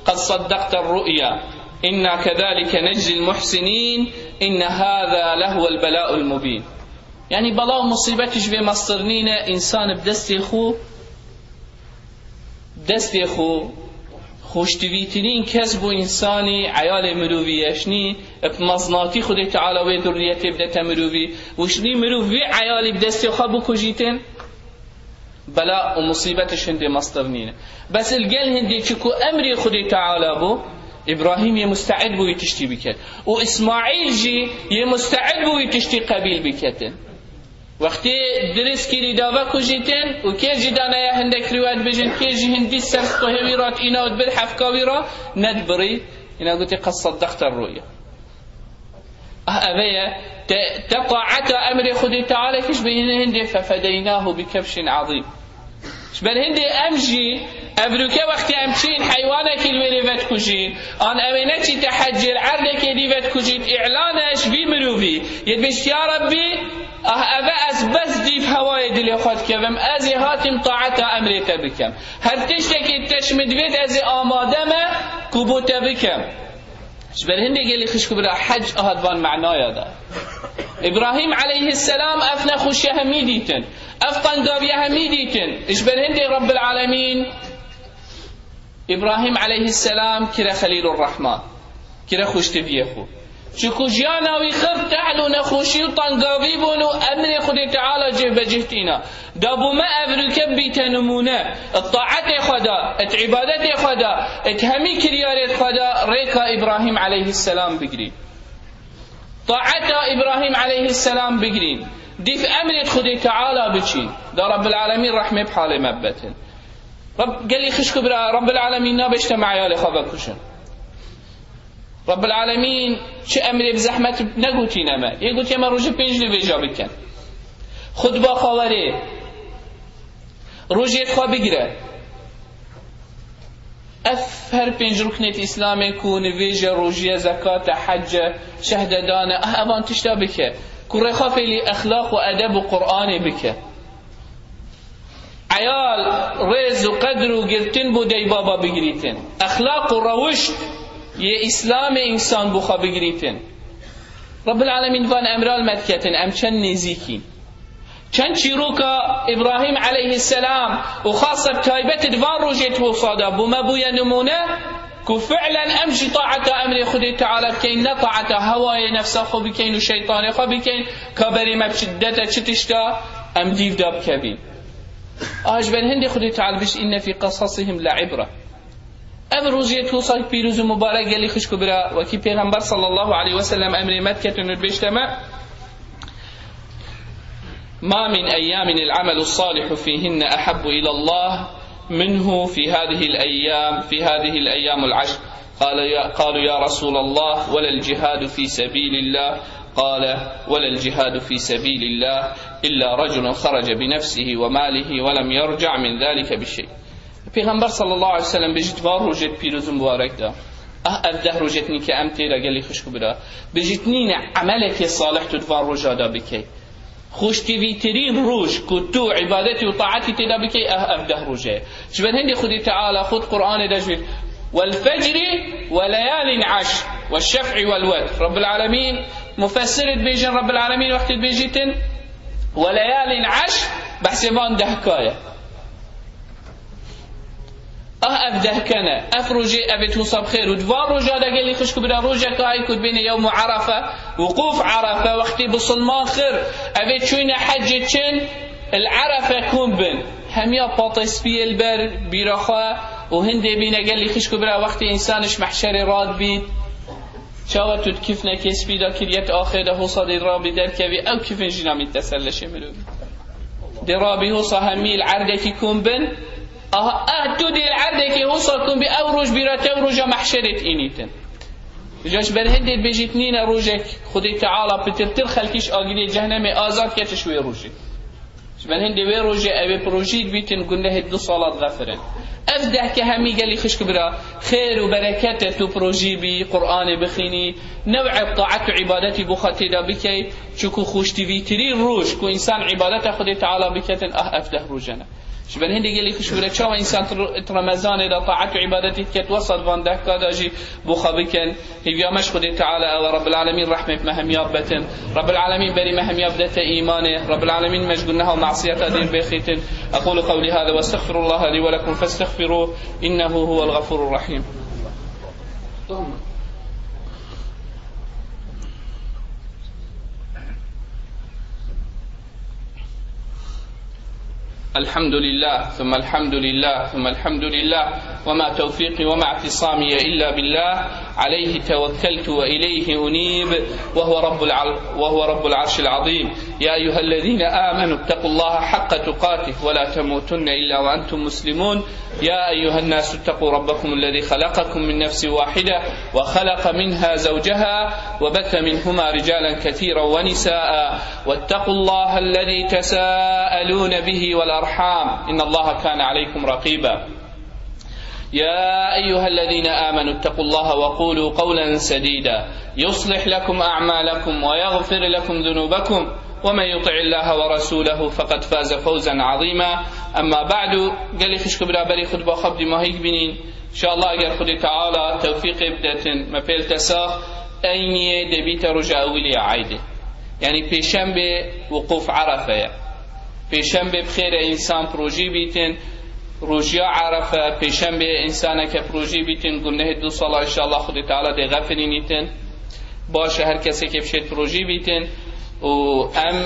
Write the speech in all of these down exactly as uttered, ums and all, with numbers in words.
قد صدقت الرؤيا إنا كذلك نجزي المحسنين إن هذا لهو البلاء المبين. Yani bela û musîbet ji vê mestir nîne, însan bi destê xwe, destê xwe, xweştivîtirîn kes bo însanî, eyalê mirovî ye, ji nî bi meznatî Xwedê Teala wê durriyetê bidete mirovî, û ji nî mirov vê eyalî bi destê xwe bikujîtin, bela û musîbet ji hindê mestir nîne. Bes li gel hindê çi ku emrê Xwedê Teala bû, Îbrahîm yê musteîd bû wî tiştî biket. Û Îsmaîl jî yê musteîd bû wî tiştî qebîl biketin. Wextê dirist kirî da vekujîtin û kê jî daneye hindek rîwayet bijin, kê jî hindî ser stohê wî re tîna û dibir hefka wî re nedibirî. Îna gotê, "Qed seddaqte ru'ya." Ah, eve ye. Te, te taeta emrê Xwedê Teala kir, ji ber hindê fefedeynahu bi kebşin azîm. Ji ber hindê em jî evroke wextê em çîn heywanekî li wêrê vedikujî, an ewê neçîte hecê li erdekê dî vedikujît, îlan e ji vî mirovî. Yê dibêjit, "Ya Rebbî, ah, eve ez bes dîv hewayê dilê xwe dikevim, ez ê hatîm taeta emrê te bikem. Her tiştekî te ji min divêt ez ê amade me ku bo te bikem." Ji ber hindê gelî xişk û bira hec aha di van manaya de. Îbrahîm aleyhisselam ev nexweşiya hemî dîtin. Ev tengaviya hemî dîtin. Ji ber hindê Rabbil Alemîn Îbrahîm aleyhisselam kire Xelîlur Rehman. Kire xweştiviyê xwe. Çiku jiyana wî xir tehl û nexweşî û tengavî bûn û emrê Xwedê Teala cihbecih tîna. Da bo me evroke bîte nimûne, di taetê xwe de, di îbadetê xwe de, di hemî kiryarê xwe de rêka Îbrahîm aleyhisselam bigirî. Taeta Îbrahîm aleyhisselam bigirîn. Dîf emrê Xwedê Teala biçîn. Da Rabbil Alemîn rehmê bi halê me bibetin. Reb, gelî xişk û bira, Rabbil Alemîn nabêjte me eyalê xwe vekujin. Rabbil Alemîn çi emrê bi zehmet negotîne me. Yê gotiye me rojê pênc nivêja bikin. Xutba xwe werê. Rojê xwe bigire. Ev her pênc ruknêt Îslamê ku nivêje, rojîye, zekate, hecce, şehdedan e, ah, evan tişta bike. Kurê xwe fêlî exlaq û edeb û Qur'anê bike. Eyal, rêz û qedr û girtin bo dey baba bigirîtin. Exlaq û rewişt yê Îslamê însan bo xwe bigirîtin. Rabbil Alemîn van emral me diketin, em çend nêzîkî. Çend çîroka Îbrahîm aleyhisselam û xasa bi taybet di van rojê Tûsa de bo me bûye nimûne ku fi'len em jî taeta emrê Xwedê Teala bikeyn, ne taeta hewayê nefsa xwe bikeyn û şeytanê xwe bikeyn, ka berê me bi çi dete çi tişta em dîv de bikevîn. A ji ber hindê Xwedê Teala bişt, "Inne fî qesasihim le ibre." Ev rojê Tûsa pîroz û mubarek gelî xişk û bira, wekî Pêxember sallallahu aleyhi ve sellem emrê me diketin û dibêjte me, "ما من أيام العمل الصالح فيهن أحب إلى الله منه في هذه الأيام، في هذه الأيام العشر." قال يا، قالوا: "يا رسول الله، ولا الجهاد في سبيل الله؟" قال: "ولا الجهاد في سبيل الله إلا رجل خرج بنفسه وماله ولم يرجع من ذلك بشيء." Pêxember sallallahu aleyhi ve sellem bêjit, va rojê pîroz û mubarek de. Ah, ev deh rojêt nîn ke em tê de gelî xişk û bira. Bêjit nîne emelekê salih tu di van roja de bikey. Xweştivîtirîn roj ku tu îbadetî û taetî tê de bikey, ah, ev deh roje ye. Ji ber hindê Xwedê Teala xwe di Qur'anê de jî bêjit, "Wel fecri ve leyalin eşr, ve şef'i vel wetr." Rabbil Alemîn mufessirê dibêjin, Rabbil Alemîn wextê dibêjîtin, "Ve leyalin eşr", behsê van dehka ye. Ah, ev dehke ne. Ev rojê, ev ê Tûsa bi xêr û di van roja de gelî xişk û bira, rojeke hay ku dibêne yewm û Erefe, wuqûf Erefe, wextê bisilman xir, ev ê çûyne hecê çin, li Erefe kom bin. Hemiya patê spiyê li ber bîra xwe û hindê bîne gelî xişk û bira, wextê însan ji mehşerê radibît, çawa tu di kifnekê spî de kiryet axê de hosa dê rabî derkevî, ew kifin jî namîn te ser leşê mirovî. Dê rabî hosa hemî li erdekî kom bin. Aha, eh, tu dê li erdekê hosa kom bî, ew roj bîra te ew roja mehşerê tînîtin. Îca ji ber hindê dibêjît nîne rojek Xwedê Teala pitirtir xelkî ji agirê cehnemê azad kete ji wê rojê. Ji ber hindê wê rojê ew ê pirojî dibîtin, gunehê du sala diğefirin. Ev dehke hemî gelî xişk bira, xêr û bereket e tu pirojî bî, Qur'anê bixînî, new'e taet û îbadetî bo xwe tê de bikey, çiku xweştivîtirî roj ku însan îbadeta Xwedê Teala biketin, ah, ev deh roje ne. Ji ber hindê gelî xişûre çawa însan di Remezanê de taet û îbadetê diket, wesat van dehka de jî bo xwe bikin. Hêviya me ji Xwedê Teala ew e, Rabbil Alemîn rehmê bi me hemiya bibetin. Rabbil Alemîn berî me hemiya bidete îmanê. Rabbil Alemîn me ji guneha û masiyeta dîr bêxîtin. أقول قولي هذا وأستغفر الله لي ولكم فاستغفروه إنه هو الغفور الرحيم. الحمد لله، ثم الحمد لله، ثم الحمد لله، وما توفيقي وما اعتصامي إلا بالله، عليه توكلت وإليه أنيب، وهو رب العل-، وهو رب العرش العظيم. يا أيها الذين آمنوا اتقوا الله حق تقاته ولا تموتن إلا وأنتم مسلمون. يا أيها الناس اتقوا ربكم الذي خلقكم من نفس واحدة وخلق منها زوجها وبث منهما رجالا كثيرا ونساء واتقوا الله الذي تساءلون به والأرحام إن الله كان عليكم رقيبا. يا أيها الذين آمنوا اتقوا الله وقولوا قولا سديدا يصلح لكم أعمالكم ويغفر لكم ذنوبكم ومن يطع الله ورسوله فقد فاز فوزا عظيما. أما بعد، gelî xişk û biraberî xutba xwe bi dîmahî bînîn. Înşallah eger Xwedê Teala tewfîqê bidetin, me pêl te sax, eyniyê dê bîte roja ewilî ya eydê. Yanî pêşembe wukûf Erefe ye. Pêşembe bi xêr e însan bi rojî bîtin, rojiya Erefe, pêşembe însaneke bi rojî bîtin, gunehê du sala înşallah Xwedê Teala dê xefinînîtin. Baş e her kesekê bişêt bi rojî bîtin û em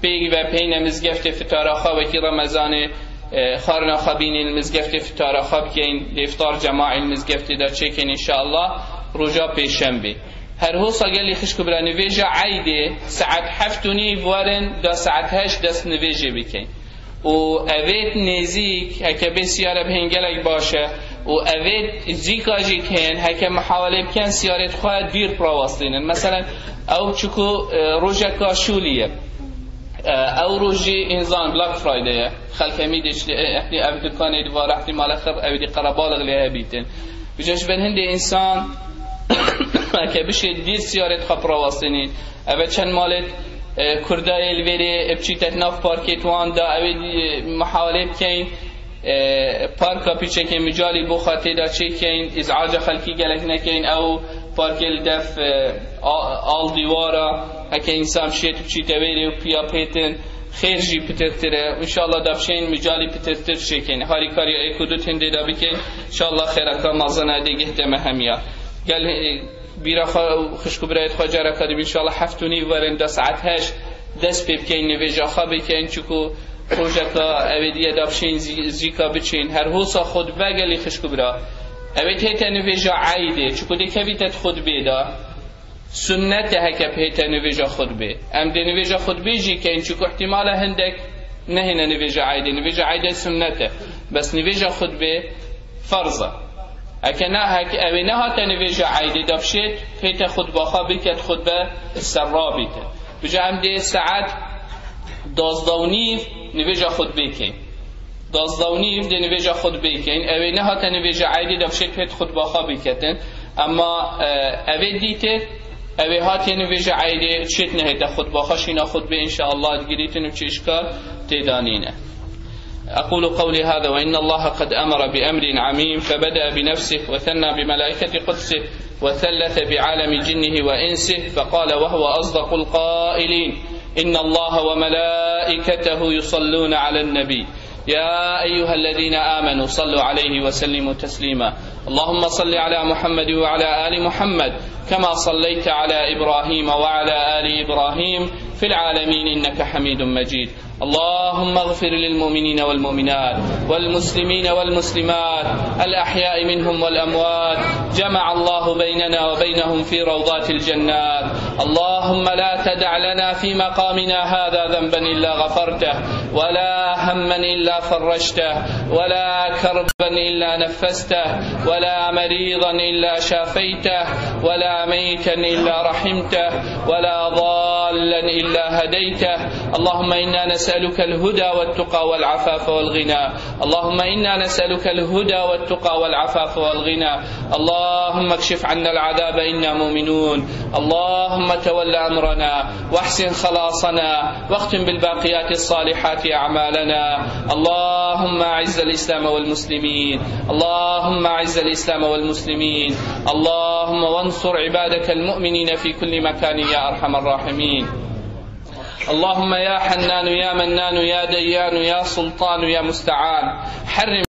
pêk ve peyne mizgeftê fitara xwe wekî Remezanê, e, xwarina xwe bînîn, mizgeftê fitara xwe bikeyn, lê iftar cemaî li mizgeftê de çêkin înşallah roja pêşembe. Her hosa gelî xişk û bira nivêja eydê saet heft û nîv werin da saet heşt dest nivêjê bikin. Û evêt nêzîk, heke bê siyare bihên gelek baş e. Û evêt zîka jî kên, heke mihawelê bikin siyarêt xwe dîr birawestînin. Meselen, ew çiku, e, rojeka şûlî ye. E, ew roj jî înzan Black Friday ye. Xelk hemî dê çi, e, ev dukanê di vara ihtimale xir, ew dî qerebalix lê hebîtin. Vêca ji ber hindê însan heke bişê dîr siyarêt xwe birawestînin. Eve çend malêt, e, Kurdayê li vêrê, e, biçîte nav parkêt wan da, ew ê, e, mihawelê bikeyn, e, parka piçekê micalî bo xwe tê de çêkeyn, îz'aca xelkî gelek nekeyn, ew parkê li def, e, a-, al dîwara, heke însan şêt biçîte wêrê û piya pêtin, xêr jî pitirtir e. Înşallah da bişên micalî pitirtir çêkeyn. Harîkariya êk û du tindê de bikeyn. Înşallah xêraka mezin e dê gihte me hemiya. Gel, e, Bîra xwe û xişk û birayêt xwe careka dî, înşallah heft û nîv werin da saet heşt dest pê bikeyn, nivêja xwe bikeyn, çiku rojeka evêdiye da bişên zî-, zîka biçên. Her hosa xutbe gelî xişk û bira. Evêt hête nivêja eydê, çiku dê kevîte di xutbê de. Sunnet e heke bihête nivêja xutbê. Em dê nivêja xutbê jî keyn, çiku ihtimale hindek nehêne nivêja eydê. Nivêja eydê sunnet e. Bes nivêja xutbê ferz e. Heke ne, heke evê nehate nivêja eydê de bişêt, pête xutba xwe biket, xutbe serra bîte. Vêca em dê saet duwazdeh û nîv nivêja xutbê keyn. Duwazdeh û nîv dê nivêja xutbê keyn. Evê nehate nivêja eydê de bişêt pêt xutba xwe biketin. Ema, e, evê dîtê, evê hatiye nivêja eydê şêt nehête xutba xwe şîna xutbê înşallah digirîtin û çi îşkal tê de nîne. أقول قولي هذا وإن الله قد أمر بأمر عميم فبدأ بنفسه وثنى بملائكة قدسه وثلث بعالم جنه وإنسه فقال وهو أصدق القائلين إن الله وملائكته يصلون على النبي يا أيها الذين آمنوا صلوا عليه وسلموا تسليما. اللهم صل على محمد وعلى آل محمد كما صليت على إبراهيم وعلى آل إبراهيم في العالمين إنك حميد مجيد. اللهم اغفر للمؤمنين والمؤمنات والمسلمين والمسلمات الأحياء منهم والأموات. جمع الله بيننا وبينهم في روضات الجنات. اللهم لا تدع لنا في مقامنا هذا ذنبا إلا غفرته ولا هما إلا فرجته ولا كربا إلا نفسته ولا مريضا إلا شافيته ولا ميتا إلا رحمته ولا ضالا ضالا إلا هديته. اللهم إنا نسألك الهدى والتقى والعفاف والغنى. اللهم إنا نسألك الهدى والتقى والعفاف والغنى. اللهم اكشف عنا العذاب إنا مؤمنون. اللهم تول أمرنا واحسن خلاصنا واختم بالباقيات الصالحات أعمالنا. اللهم أعز الإسلام والمسلمين. اللهم أعز الإسلام والمسلمين. اللهم وانصر عبادك المؤمنين في كل مكان يا أرحم الراحمين. اللهم يا حنان يا منان يا ديان يا سلطان يا مستعان، حرم